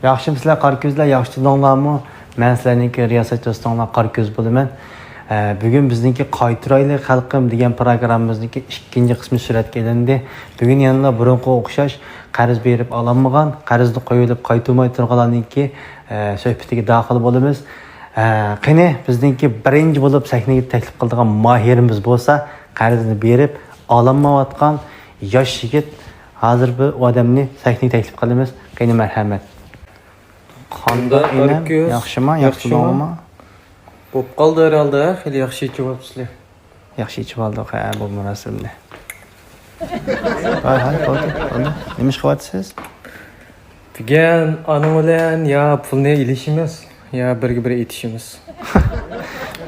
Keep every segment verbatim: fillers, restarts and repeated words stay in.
ياخشىمۇسىلەر قارا كۆزلەر، ياخشى تۇردۇڭلارمۇ؟ مەن سىلەرنىڭكى رىياسەت دوستۇڭلار قارا كۆز بولىمەن. ئە، بۈگۈن بىزنىڭكى قايتۇرايلى خەلقىم دېگەن پروگراممىمىزنىڭكى ئىككىنچى قىسمى سۈرەتكە ئېلىندى. بۈگۈن يەنىلا بۇرۇنقىغا ئوخشاش قەرز بېرىپ ئالالمىغان، قەرزنى قويۇۋېلىپ قايتۇرماي تۇرغانلارنىڭكى، ئە، سۆھبىتىگە داخىل بولىمىز. ئە، قېنى، بىزنىڭكى بىرىنچى بولۇپ سەھنىگە تەكلىپ قىلىدىغان ماھىرىمىز بولسا قەرزنى بېرىپ ئالالمايۋاتقان ياش يىگىت. ھازىر بۇ ئادەمنى سەھنىگە تەكلىپ قىلىمىز. قېنى، مەرھەمەت. قانداق ئىنىم؟ ياخشىما؟ ياخشى بولدۇڭما؟ بولۇپ قالدى ھەرھالدا، خېلى ياخشى ئېچىۋاپسىلەر. ياخشى ئېچىۋالدۇق، ھە، بۇ مۇراسىمنى. ھاي، ھاي، بولدى، بولدى. نېمە ئىش قىلىۋاتىسىز؟ بۈگۈن ئانىڭ بىلەن يا پۇلنى ئېلىشىمىز، يا بىرگە بىر ئېتىشىمىز.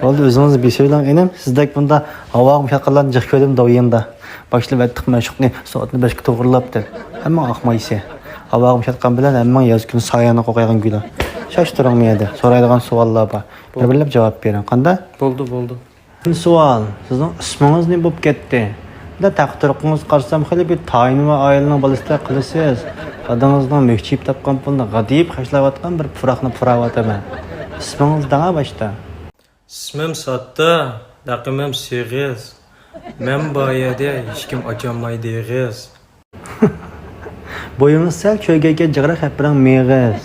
بولدى، ئۆزىڭىز بىر سۆيلەڭ ئىنىم. سىزدەك بۇنداق ھاۋاغا ئۇچاتقانلارنى جىق كۆردۈم داۋىيىمدا. باشلاپ ئەتتۇق مەشۇقنى سائەتنى بەشكە توغرىلاپ دەپ. ھەممىڭ ئاقمايسى. ھاۋاغا ئۇچاتقان بىلەن ھەممىڭ ياز كۈنى ساياڭنى قوقايدىغان گۈلە. شاش تۇرۇڭ مۇ يەردە. سورايدىغان سوئاللار بار. بىر-بىرلەپ جاۋاب بېرىڭ. قانداق؟ بولدى، بولدى. سوئال، سىزنىڭ ئىسمىڭىز نېمە بولۇپ كەتتى؟ بۇنداق تەقدىرىڭىزغا قارىسام، خېلى بىر تايىنىۋە ئائىلىنىڭ بالىسىدەك قىلىسىز. دادىڭىزنىڭ مۈكچىيىپ تاپقان پۇلىنى غادىيىپ خەجلەۋاتقان بىر پۇراقنى پۇراۋاتىمەن. ئىسمىڭىز دەڭە باشتا. ئىسمىم ساتتا، لەقىمىم سېغىز. مەن بار يەردە ھېچكىم ئاچالمايدۇ ئېغىز. بويىڭىز سەل چۆگىگەن جىغراق خەپىرىڭ مېغىز.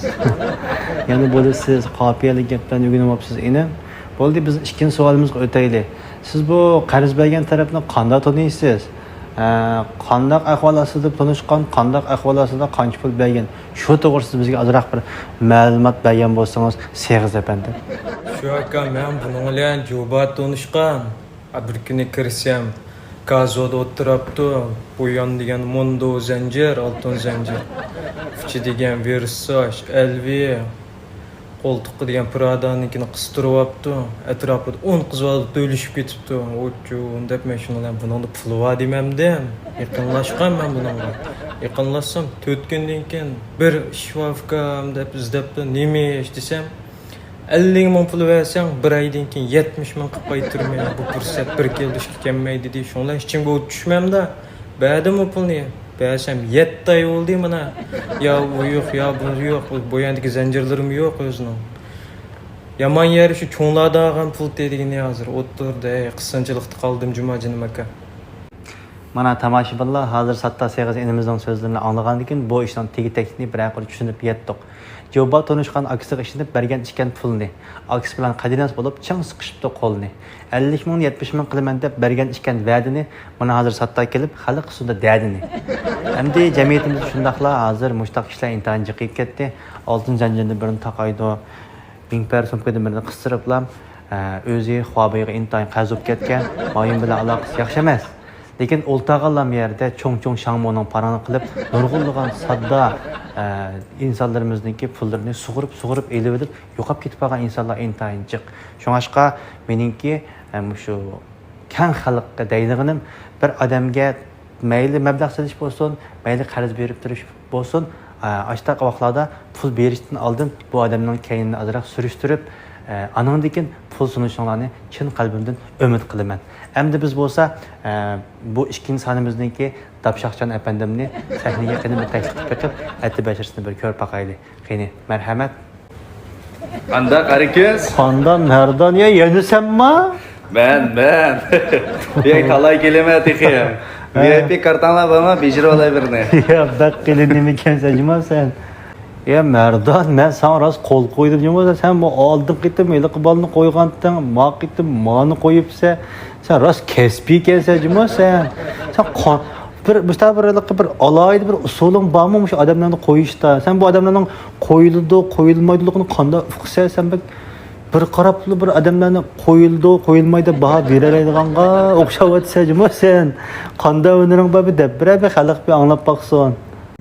يەنە بولىسىز، قاپىيەلىك گەپلەرنى ئۆگىنىۋاپسىز ئىنىم. بولدى، بىز ئىككىنچى سوئالىمىزغا ئۆتەيلى. سىز بۇ قەرز بەرگەن تەرەپنى قانداق تونۇيسىز؟ ھە، قانداق ئەھۋال ئاستىدا تونۇشقان، قانداق ئەھۋال ئاستىدا قانچە پۇل بەرگەن؟ شۇ توغرىسىدا بىزگە ئازراق بىر مەلۇمات بەرگەن بولسىڭىز، سېغىز ئەپەندىم. شۇ ئاكا، مەن بۇنىڭ بىلەن جۇبا تونۇشقان. بىر كۈنى كىرسەم، گازود ئولتۇراپتۇ. بۇيان دېگەن موندو زەنجىر، ئالتۇن زەنجىر. ئۇچى دېگەن ۋېرساچ، ئەلۋى. قولتۇقى دېگەن پرادانىڭكىنى قىستۇرۇۋاپتۇ. ئەتراپىدا ئون قىز بار، دۆلىشىپ كېتىپتۇ. ئوچۇن دەپ مەن شۇنىڭ بىلەن بۇنىڭدا پۇلى بار دېمەمدىم. يېقىنلاشقان مەن بۇنىڭغا. يېقىنلاشسام، تۆت كۈندىن كېيىن بىر ئىش بار ئۇكام دەپ ئىزدەپتۇ. نېمە ئىش دېسەم، ئەللىك مىڭ پۇل بەرسەڭ، بىر ئايدىن كېيىن يەتمىش مىڭ قىلىپ قايتۇرىمەن. بۇ پۇرسەت بىر كېلىدۇ، ئىككى كەلمەيدۇ دېدى. شۇڭلار ئىچىمگە ئوت چۈشمەمدۇ. بەردىممۇ پۇلنى؟ بەرسەم يەتتە ئاي بولدى مانا. يا ئۇ يوق، يا بۇ يوق. بۇ يەردىكى زەنجىرلىرىمۇ يوق ئۆزىنىڭ. يامان يېرى شۇ چوڭلاردا ئالغان پۇل دېگىنى ھازىر ئوتتۇرىدا. ھەي، قىسسىنچىلىقتا قالدىم جۇما جېنىم ئاكا. مانا تاماشىبىنلار، ھازىر ساتتا سېغىز ئىنىمىزنىڭ سۆزلىرىنى ئاڭلىغاندىن كېيىن بۇ ئىشنىڭ تېگى تەكتىنى بىرەر قۇر چۈشىنىپ يەتتۇق. جوبا تونۇشقان ئاكىسىغا ئىشىنىپ بەرگەن ئىكەن پۇلنى. ئاكىسى بىلەن قەدىناس بولۇپ چىڭ سىقىشىپتۇ قولىنى. ئەللىك مىڭنى يەتمىش مىڭ قىلىمەن دەپ بەرگەن ئىكەن ۋەدىنى، مانا ھازىر ساتتا كېلىپ خەلق ئۈستىدە دەدىنى. ئەمدى جەمئىيىتىمىزدە شۇنداقلا ھازىر مۇشۇنداق ئىشلار ئىنتايىن جىقىيىپ كەتتى. ئالتۇن زەنجىردىن بىرنى تاقايدۇ. مىڭ پەر سومكىدىن بىرنى قىستۇرۇپلا، ئە، ئۆزى خۇابېيغا ئىنتايىن قەرز بولۇپ كەتكەن. مايۇن بىلەن ئالاقىسى ياخشى ئەمەس. لېكىن ئولتۇرغانلام يەردە چوڭ-چوڭ شاڭمۇنىڭ پاراڭى قىلىپ، نۇرغۇنلىغان ساددا، ئە، ئىنسانلىرىمىزنىڭكى پۇللىرىنى سۇغۇرۇپ، سۇغۇرۇپ ئېلىۋېلىپ، يوقاپ كېتىپ قالغان ئىنسانلار ئىنتايىن جىق. شۇڭاشقا مېنىڭكى، ئە، مۇشۇ كەڭ خەلققە دەيدىغىنىم، بىر ئادەمگە مەيلى مەبلەغ سېلىش بولسۇن، مەيلى قەرز بېرىپ تۇرۇش بولسۇن، ئاشۇنداق ۋاقىتلاردا پۇل بېرىشتىن ئالدىن بۇ ئادەمنىڭ كەينىنى ئازراق سۈرۈشتۈرۈپ، ئانىڭدىن كېيىن پۇل سۇنۇشۇڭلارنى چىن قەلبىمدىن ئۈمىد قىلىمەن. ئەمدى بىز بولسا، بۇ ئىككىنچى سانىمىزنىڭكى داپشاقجان ئەپەندىمنى سەھنىگە قېنى بىر تەكلىپ قىلىپ بېقىپ، ئەتىپ بەشىرىسىنى بىر كۆرۈپ باقايلى. قېنى، مەرھەمەت. قانداق، قارا كۆز؟ قانداق، مەردان؟ يا، يەنە سەنما؟ مەن، مەن. يا، تالاي كېلىمەن تېخى. ۋى ئاي پى كارتاڭلار بارمۇ؟ بېجىرىۋالاي بىرنى. يا، بەك قېلىن نېمىكەنسەن جۇما سەن. يا، مەردان، مەن ساڭا راست قول قويدۇم جۇما. سەن بۇ ئالدىنقى قېتىم ھېلىقى بالىنى قويغانتىڭ، ما قېتىم مانى قويۇپسەن. سەن راست كەسپىيكەنسەن جۇما سەن. سەن قا-، بىر، مۇشۇنداق بىر ھېلىقى بىر ئالاھىدە بىر ئۇسۇلۇڭ بارمۇ مۇشۇ ئادەملەرنى قويۇشتا؟ سەن بۇ ئادەملەرنىڭ قويۇلىدۇ، قويۇلمايدىلىقىنى قانداق ئۇقىسەن؟ سەن بەك بىر قاراپلا بىر ئادەملەرنى قويۇلىدۇ، قويۇلمايدۇ دەپ باھا بېرەلەيدىغانغا ئوخشاۋاتىسەن جۇما سەن. قانداق ھۈنىرىڭ بار، بىر دەپ بېرە، بىر خەلق بىر ئاڭلاپ باقسۇن.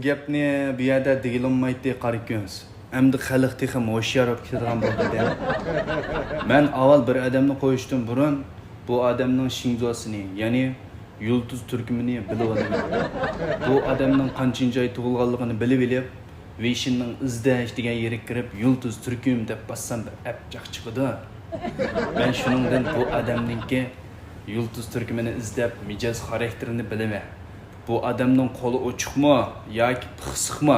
گەپنى بۇ يەردە دېگىلى بولمايتتى، قارا كۆز. ئەمدى خەلق تېخىمۇ ھوشيار بولۇپ كېتىدىغان بولدى دە. مەن ئاۋۋال بىر ئادەمنى قويۇشتىن بۇرۇن بۇ ئادەمنىڭ شىڭزۇسىنى، يەنى يۇلتۇز تۈركۈمىنى بىلىۋالىمەن. بۇ ئادەمنىڭ قانچىنچى ئاي تۇغۇلغانلىقىنى بىلىۋېلىپ، ۋېيشىننىڭ ئىزدەش دېگەن يېرىگە كىرىپ، يۇلتۇز تۈركۈم دەپ باسسام بىر ئەپ جىق چىقىدۇ. مەن شۇنىڭدىن بۇ ئادەمنىڭكى يۇلتۇز تۈركۈمىنى ئىزدەپ، مىجەز خاراكتېرىنى بىلىمەن. بۇ ئادەمنىڭ قولى ئوچۇقمۇ ياكى پىخسىقمۇ؟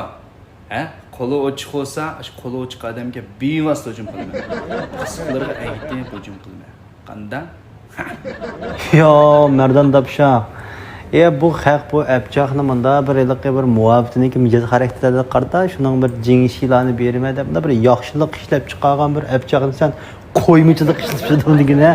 ھە؟ قولى ئوچۇق بولسا، ئاشۇ قولى ئوچۇق ئادەمگە بىۋاسىتە ھۇجۇم قىلىمەن. قىسىقلىرىغا ئەگىتىپ ھۇجۇم قىلىمەن. قانداق؟ يا، مەردان داپشا. ئە، بۇ خەق بۇ ئەپچاقنى مۇندا بىر ھېلىقى بىر مۇھاپىزەتنىڭكى مىجەز خاراكتېرىگە قارىتا، شۇنىڭ بىر جىڭ شىلانى بېرىمەن دەپ، مۇندا بىر ياخشىلىق ئىشلەپ چىقارغان بىر ئەپچاقنى سەن قويمىچىلىق ئىشلىتىپ يۈردۈڭ دېگىنە.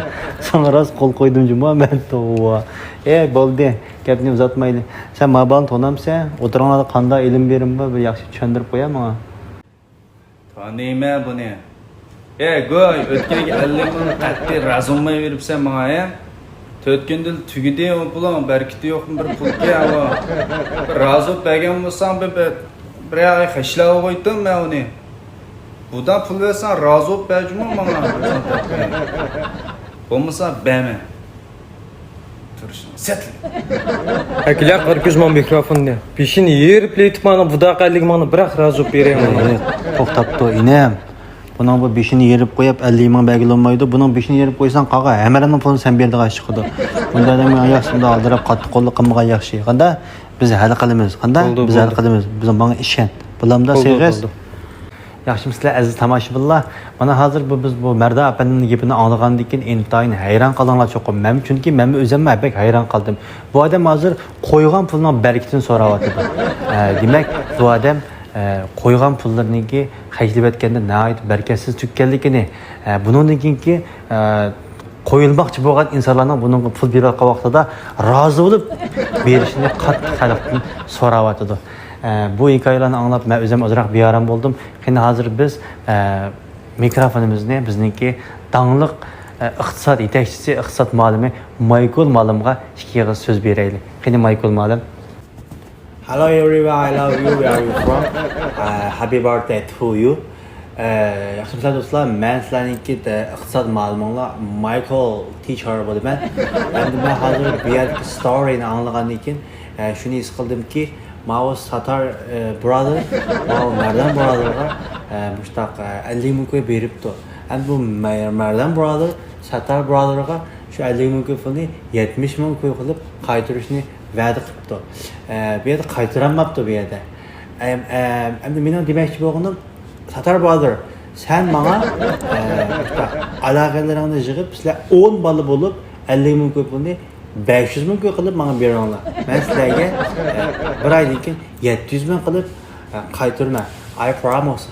ساڭا راست قول قويدۇم جۇمۇ مەن، توۋا. ئە، بولدى، گەپنى ئۇزارتمايلى. سەن ما بالىنى تونامسەن؟ ئوتتۇرىڭلاردا قانداق ئىلىم بېرىمى بار، بىر ياخشى چۈشەندۈرۈپ قويە ماڭا. تونۇيمەن بۇنى. ئە، گۇي، ئۆتكەنگە ئەللىك مىڭ قەتئىي رازى بولماي بېرىپسەن ماڭا، ھە؟ تۆت كۈندىن تۈگىدى ئۇ پۇلۇڭ، بەرىكىتى يوقمۇ بىر پۇلكەن ئۇ. بىر رازى بولۇپ بەرگەن بولساڭ، بىر، بىر، بىر ئاي خەجلەپ قويدۇم مەن ئۇنى. بۇدا پۇل بەرسەڭ، رازى بولۇپ بەرجۇمۇ ماڭا. بولمىسا بەرمە. تۇرۇشۇڭ سەتلىك. ئەكىلە قارا كۆز ماڭا مىكروفوننى. بېشىنى يېرىپ لېتىپ مانا بۇداق ئەللىك مىڭنى بىراق رازى بولۇپ بېرەي مانا. توختاپتۇ ئىنىم. بۇنىڭ بۇ بېشىنى يېرىپ قويۇپ ئەللىك مىڭ بەرگىلى بولمايدۇ. بۇنىڭ بېشىنى يېرىپ قويساڭ قالغان ھەممىنىڭ پۇلىنى سەن بېرىدىغان ئىش چىقىدۇ. بۇنداق ئادەمگە ئاياق سۇندا ئالدىراپ قاتتىق قوللۇق قىلمىغان ياخشى. قانداق؟ بىز ھەل قىلىمىز. قانداق؟ بىز ھەل قىلىمىز. بىز ماڭا ئىشەن. بولامدا سېغىز؟ ياخشىمۇسىلەر ئەزىز تاماشىبىنلار؟ مانا ھازىر بۇ، بىز بۇ مەردان ئەپەندىنىڭ گېپىنى ئاڭلىغاندىن كېيىن ئىنتايىن ھەيران قالدىڭلار چوقۇم. مەن، چۈنكى مەنمۇ ئۆزۈممۇ بەك ھەيران قالدىم. بۇ ئادەم ھازىر قويغان پۇلنىڭ بەرىكىتىنى سوراۋاتىدۇ. ئە، دېمەك، بۇ ئادەم، ئە، قويغان پۇللىرىنىڭكى خەجلىۋەتكەندە ناھايىتى بەرىكەتسىز تۈگىگەنلىكىنى، ئە، بۇنىڭدىن كېيىنكى، ئە، قويۇلماقچى بولغان ئىنسانلارنىڭ بۇنىڭغا پۇل بېرىۋاتقان ۋاقتىدا رازى بولۇپ بېرىشىنى قاتتىق خەلقتىن سوراۋاتىدۇ. ئە، بۇ ھېكايىلەرنى ئاڭلاپ مەن ئۆزۈم ئازراق بىئارام بولدۇم. قېنى ھازىر بىز، ئە، مىكروفونىمىزنى بىزنىڭكى داڭلىق، ئە، ئىقتىساد يېتەكچىسى، ئىقتىساد مۇئەللىمى مايكل مۇئەللىمغا ئىككى ئېغىز سۆز بېرەيلى. قېنى مايكل مۇئەللىم. Hello everyone, I love you. Where are you from? Uh, happy birthday to you. ئە، ياخشىمۇسىلەر دوستلار، مەن سىلەرنىڭكى، ئە، ئىقتىساد مۇئەللىمىڭلار مايكل تىچېر بولىمەن. ئەمدى مەن ھازىر بۇ يەردىكى ستورىنى ئاڭلىغاندىن كېيىن، ئە، شۇنى ھېس قىلدىمكى، ماۋۇ ساتار، ئە، بۇرادەر، ماۋۇ مەردان بۇرادەرغا، ئە، مۇشتاق، ئە، ئەللىك مىڭ كوي بېرىپتۇ. ئەمدى بۇ مە-، مەردان بۇرادەر ساتار بۇرادەرغا شۇ ئەللىك مىڭ كوي پۇلنى يەتمىش مىڭ كوي قىلىپ قايتۇرۇشنى ۋەدە قىپتۇ. ئە، بۇ يەردە قايتۇرالماپتۇ بۇ يەردە. ئەم، ئەم، ئەمدى مېنىڭ دېمەكچى بولغىنىم، ساتار بۇرادەر، سەن ماڭا، ئە، ئالاقىلىرىڭنى يىغىپ، سىلەر ئون بالا بولۇپ، ئەللىك مىڭ كوي پۇلنى بەش يۈز مىڭ كوي قىلىپ ماڭا بېرىڭلار. مەن سىلەرگە، ئە، بىر ئايدىن كېيىن يەتتە يۈز مىڭ قىلىپ، ئە، قايتۇرىمەن. I promise.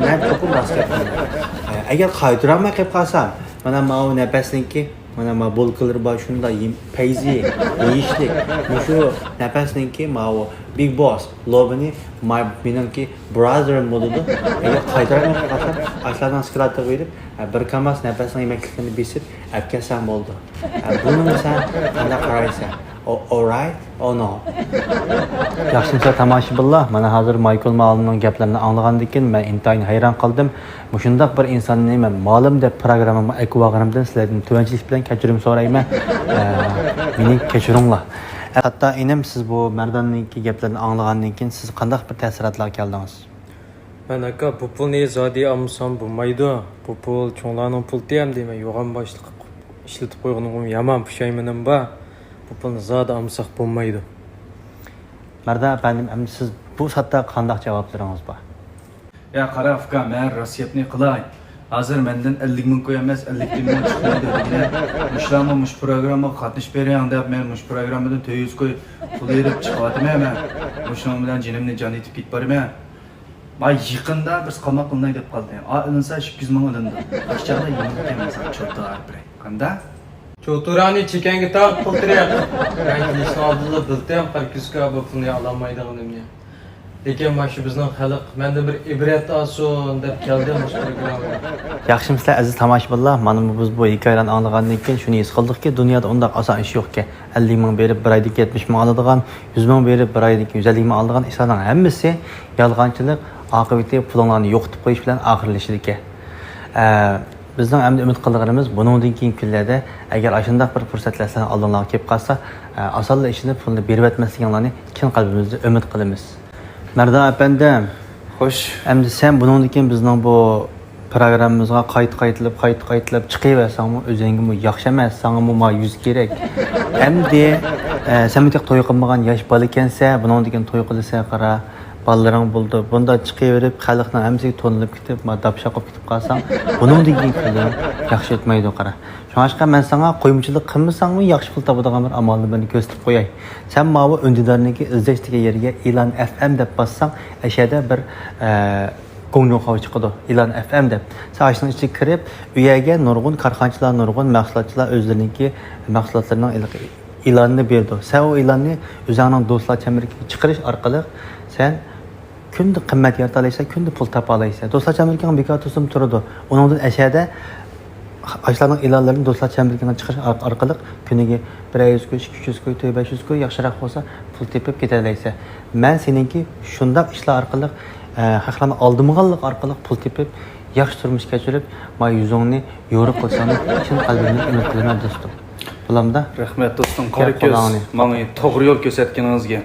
مەن چوقۇم راست گەپ قىلىمەن. ئە، ئەگەر قايتۇرالماي قېلىپ قالسام، مانا ماۋۇ نەپەسنىڭكى، مانا ماۋۇ بولكىلىرى بار، شۇنداق يېم-، پەيزى، يېيىشلىك. مۇشۇ نەپەسنىڭكى ماۋۇ بىگ بوس لوبىنى ما-، مېنىڭكى بۇرادىرىم بولىدۇ. ئەگەر قايتۇرالماي قالسام، ئاشۇلارنىڭ سكلادىغا بېرىپ، ئە، بىر كاماز نەپەسنىڭ يېمەكلىكلىرىنى بېسىپ، ئەپكەتسەڭ بولىدۇ. ئە، بۇنىڭغا سەن قانداق قارايسەن؟ ئو-، ئورايت؟ ئو، نو. ياخشىمۇسىلەر تاماشىبىنلار؟ مانا ھازىر مايكل مۇئەللىمنىڭ گەپلىرىنى ئاڭلىغاندىن كېيىن مەن ئىنتايىن ھەيران قالدىم. مۇشۇنداق بىر ئىنساننى مەن مۇئەللىم دەپ پىروگراممامغا ئەكىۋالغىنىمدىن سىلەردىن تۆۋەنچىلىك بىلەن كەچۈرۈم سورايمەن. ئە، مېنى كەچۈرۈڭلار. ئە، ھەتتا ئىنىم، سىز بۇ مەرداننىڭكى گەپلىرىنى ئاڭلىغاندىن كېيىن سىز قانداق بىر تەسىراتلارغا كەلدىڭىز؟ مەن ئاكا، بۇ پۇلنى زادى ئالمىسام بولمايدۇ. بۇ پۇل چوڭلارنىڭ پۇلى ئەمدى، مەن يوغان باشلىق ئىشلىتىپ قويغىنىمغا يامان پۇشايمىنىم بار. بۇ پۇلنى زادى ئالمىساق بولمايدۇ. مەردان ئەپەندىم، ئەمدى سىز بۇ سەتتە قانداق جاۋابلىرىڭىز بار؟ يا قارا ئۇكا، مەن راست گەپنى قىلاي. ھازىر مەندىن ئەللىك مىڭ كوي ئەمەس، ئەللىك مىڭ چىقمايدۇ دېگىنە. مۇشۇلارمۇ مۇشۇ پروگراممىغا قاتنىشىپ بېرىڭ دەپ، مەن مۇشۇ پروگراممىدىن تۆت يۈز كوي پۇل ئېلىپ چىقىۋاتىمەن مەن. مۇشۇنىڭ بىلەن جېنىمنى جان ئېتىپ كېتىپ بارىمەن. ما يېقىندا بىرسى قاماق قىلىناي دەپ قالدى. ئا، ئېلىنسا ئىككى يۈز مىڭ ئېلىنىدۇ. ئاشۇ چاغدا يېنىمغا كەلمەسەڭ چوتۇرا بىرەي. قانداق؟ چوتۇراڭنى چېكەڭگە تاق، پۇل تېرەك. مەن كېلىشنىڭ ئالدىدا بىلدىم، قارا كۆزگە بۇ پۇلنى ئالالمايدىغىنىمنى. لېكىن مانا شۇ بىزنىڭ خەلق مەندىن بىر ئىبرەت ئالسۇن دەپ كەلدى مۇشۇ پروگراممىغا. ياخشىمۇسىلەر ئەزىز تاماشىبىنلار؟ مانا بۇ، بىز بۇ ھېكايىلەرنى ئاڭلىغاندىن كېيىن شۇنى ھېس قىلدۇقكى، دۇنيادا ئۇنداق ئاسان ئىش يوقكەن. ئەللىك مىڭ بېرىپ، بىر ئايدىن كېيىن يەتمىش مىڭ ئالىدىغان، يۈز مىڭ بېرىپ، بىر ئايدىن كېيىن يۈز ئەللىك مىڭ ئالىدىغان ئىشلارنىڭ ھەممىسى يالغانچىلىق، ئاقىۋىتى پۇلۇڭلارنى يوقىتىپ قويۇش بىلەن ئاخىرلىشىدىكەن. ئە، بىزنىڭ ئەمدى ئۈمىد قىلىدىغىنىمىز، بۇنىڭدىن كېيىنكى كۈنلەردە ئەگەر ئاشۇنداق بىر پۇرسەتلەر سىلەرنىڭ ئالدىڭلارغا كېلىپ قالسا، ئە، ئاسانلا ئىشىنىپ پۇلنى بېرىۋەتمەسلىكىڭلارنى چىن قەلبىمىزدىن ئۈمىد قىلىمىز. مەردان ئەپەندىم. خوش. ئەمدى سەن بۇنىڭدىن كېيىن بىزنىڭ بۇ پروگراممىمىزغا قايتا قايتىلاپ، قايتا قايتىلاپ چىقىۋەرسەڭمۇ ئۆزۈڭگىمۇ ياخشى ئەمەس، ساڭىمۇ ما يۈز كېرەك. ئەمدى، ئە، سەن بىر توي قىلمىغان ياش بالا ئىكەنسەن، بۇنىڭدىن كېيىن توي قىلىسەن، قارا. بالىلىرىڭ بولىدۇ. بۇنداق چىقىۋېرىپ، خەلقنىڭ ھەممىسىگە تونۇلۇپ كېتىپ، ما داپشاق بولۇپ كېتىپ قالساڭ، بۇنىڭدىن كېيىن كۈنلىرىڭ ياخشى ئۆتمەيدۇ، قارا. شۇڭلاشقا مەن ساڭا قويمىچىلىق قىلمىساڭمۇ ياخشى پۇل تاپىدىغان بىر ئامالنى مەن كۆرسىتىپ قوياي. سەن ماۋۇ ئۈندىدارنىڭكى ئىزدەش دېگەن يەرگە ئېلان ئەف ئەم دەپ باسساڭ، ئەشەدە بىر، ئە، گۇڭ جۇڭخاۋ چىقىدۇ، ئېلان ئەف ئەم دەپ. سەن ئاشۇنىڭ ئىچىگە كىرىپ، ئۇ يەرگە نۇرغۇن كارخانىچىلار، نۇرغۇن مەھسۇلاتچىلار ئۆزلىرىنىڭكى مەھسۇلاتلىرىنىڭ ئېلانىنى بېرىدۇ. سەن ئۇ ئېلاننى ئۆزۈڭنىڭ دوستلار چەمبىرىكىگە چىقىرىش ئارقىلىق سەن كۈندە قىممەت يارىتالايسەن، كۈندە پۇل تاپالايسەن. دوستلار چەمبىرىكىڭ بىكار تۇرسىمۇ تۇرىدۇ. ئۇنىڭدىن ئەشەدە ئاشۇلارنىڭ ئېلانلىرىنى دوستلار چەمبىرىكىڭگە چىقىرىش ئار-، ئارقىلىق كۈنىگە بىر يۈز كوي، ئىككى يۈز كوي، تۆت بەش يۈز كوي، ياخشىراق بولسا پۇل تېپىپ كېتەلەيسەن. مەن سېنىڭكى شۇنداق ئىشلار ئارقىلىق، ئە، خەقلەرنى ئالدىمىغانلىق ئارقىلىق پۇل تېپىپ، ياخشى تۇرمۇش كەچۈرۈپ، ما يۈزۈڭنى يورۇق قىلىشىڭنى چىن قەلبىمدىن ئۈمىد قىلىمەن، دوستۇم. بولامدا؟ رەھمەت، دوستۇم. قارا كۆز، ماڭا توغرا يول كۆرسەتكىنىڭىزگە.